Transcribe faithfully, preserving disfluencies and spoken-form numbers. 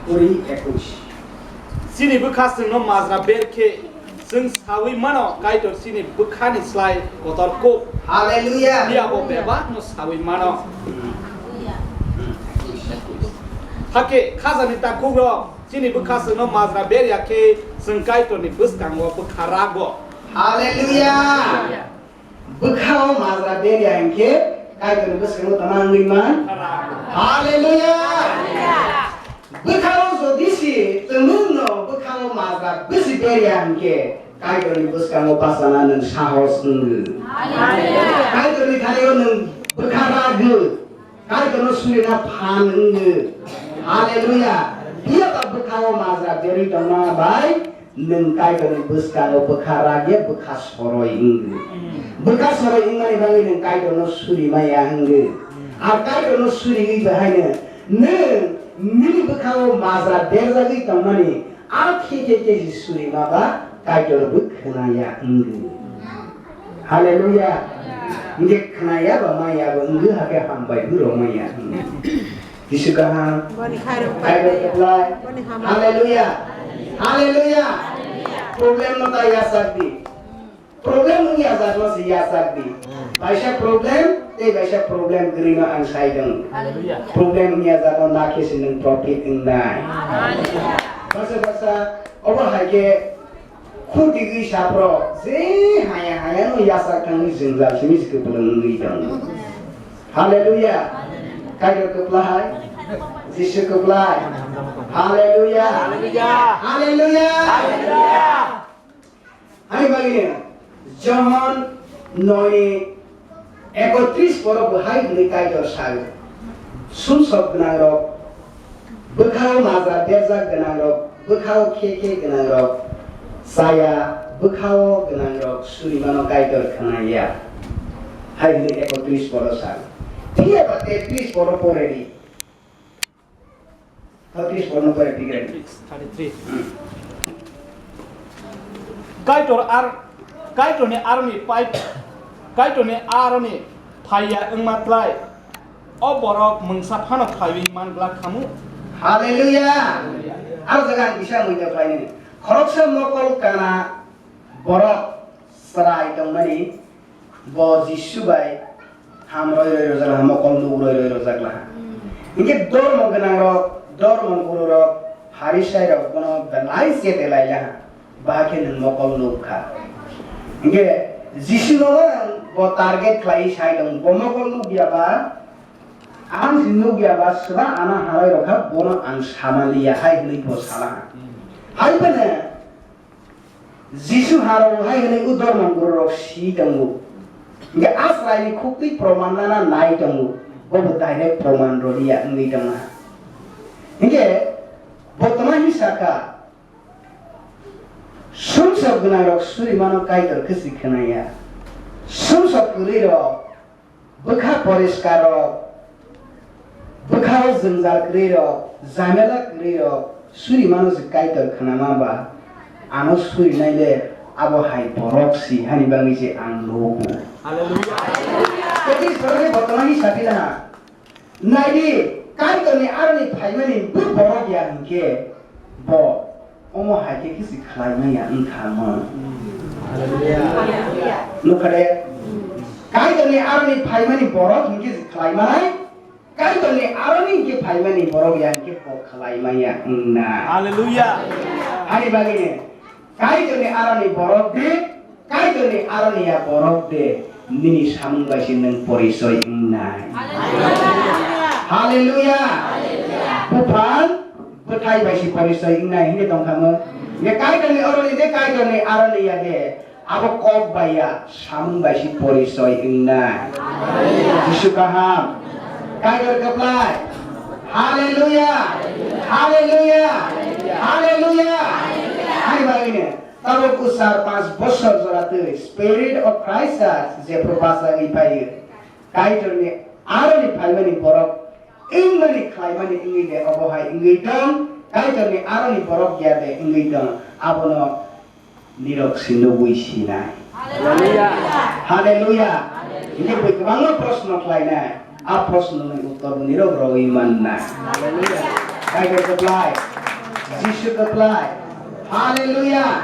Kuri ekush. Chini bwkha chwngno majra ber khe chwng saui mano Kaitor chini bwkhani slai kotor kuk. Hallelujah. Phiya bo bebakno saui mano. Hakhe khajani takhukrok chini bwkha chwngno majra ber ya khe chwng Kaitorni bwskango bwkha rago. Hallelujah. Bwkhao majra berya hinkhe Kaitorni bwskango tama wngwi man? Hallelujah! Bwkhao jodi si tongmungno bwkhao majra bwsi berya hinkhe Kaitorni bwskango bachana nwng sahos wngwi. Kaitorni thani-o nwng bwkha ragwi. Kaitorno surina phan wngwi. Hallelujah. Phiya ba bwkhao majra berwi tongma bai nwng Kaitorni bwskango bwkha ragya bwkha soroi wngwi. Bwkha soroi wngmani bagwi nwng Kaitorno suri maya wngwi. Ar Kaitorno suriwi bahaino nwng nini bwkhao majra berjagwi tongmani a khe khe khe suri ma ba Kaitor bw khwnaya wngwi. Hallelujah. Hinkhe khwnaya ba maya bo wngwi hakhe hambai bw rw maya wngwi. Jisu kaham. Boni khairok Kaitor pai. Kwplai. Boni hambai. Hallelujah. Hallelujah. Problem no ta yachak di. Problem wngya jat no se yachak di. Baisa problem, tei baisa problem kwrwi no ang sai dong. Hallelujah. Problem wngya jat no nakhe se nwng profit wngnai. Hallelujah. Basa basa obo hai khe Khutigwi saphro, je haya haya no yachak thangwi jwngjal simi se kwplwng wngwi tong. Hallelujah. Kaitor kwplai. Jisu kwplai. Hallelujah. Hallelujah. Hallelujah. Hani bagwi Johon noi Ekotris borok bo hai hwnwi Kaitor sago, sumsok gwnangrok, bwkhao majra berjak gwnangrok, bwkhao khe khe gwnangrok, chaya bwkhao gwnangrok surimano Kaitor khwnaya. Hai hwnwi ekotris borok sago. Phiya ba tetris borok poredi. Thirty-three borno pore tigre. Thirty-three. Kaitor ar, Kaitorni aroni pai, Kaitorni aroni phaiya wngma tlai, o borok mungsa phano phaiwi man glak khamu. Hallelujah. Aro jaga ang kisa mui ta phaini. Khoroksa mokol kana borok chwrai tongmani. Bo Jisu bai ham roi roi rojak laha, mokol nuk roi roi rojak laha. Hinkhe dormo gwnang rok, dormo guru rok, Pharisai rok bono belai chete lai laha, bahai khe nwng mokol nuk kha. Hinkhe Jisu no bo target khlai sai tong, bo mokol nuk ya ba, ang si nuk ya ba, swba ano haroi rok kha, bono ang sama li ya hai hwnwi bo sa laha. Hai phano Jisu haro hai hwnwi u dormo guru rok si tongo. Hinkhe a chwraini khuktwi proman nana nai tongo. Bobo direct proman rwliya wngwi tongma. Hinkhe bo tongma hinwi sakha, sumsok gwnang rok surimano Kaitor khe se khwnaya. Sumsok kwrwi rok Bwkha poriskar rok, bwkha o jwngjal kwrwi rok, jamela kwrwi rok, suri mano se Kaitor khwnama ba, ano surinai le abo hai borok si hani bagwi se ang nugo. Hallelujah. Tei sorokni bottomani sakhi laha. Naidi, Kaitorni aroni phaimani bo borok ya hinkhe bo Omo hai khe kisi khlai manya wngkha mo. Hallelujah. Nukha de? Kaitorni aroni phaimani borok hinkhe khlai manai, Kaitorni aroni hinkhe phaimani borok ya hinkhe kok khlai manya wngna. Hallelujah. Ani bagwi ne, Kaitorni aroni borok de, Kaitorni aroni ya borok de, nini samung bai se nwng porichoi wngnai. Hallelujah. Hallelujah. Buphang bwthai bai se porichoi wngnai hinwi tongkha mo. Ye Kaitorni aroni de, Kaitorni aroni ya de, abo kok bai ya, samung bai se porichoi wngnai. Jisu kaham. Kaitor kwplai. Hallelujah. Hallelujah. Hallelujah. Ani bagwi ne. Tabuk usar panch bosor jora twi Spirit of Christ Church jephru bachagwi phaio. Kaitorni aroni phaimani borok wngmani khlaimani wngwi de obo hai wngwi tong, Kaitorni aroni borok ya de wngwi tong, abono nirok si nugwi sinai. Hallelujah. Hallelujah. Hini bwi kwbangma proshno khlainai. A proshno ni uttor bo nirok rogwi mannai. Hallelujah. Kaitor kwplai. Jisu kwplai. Hallelujah.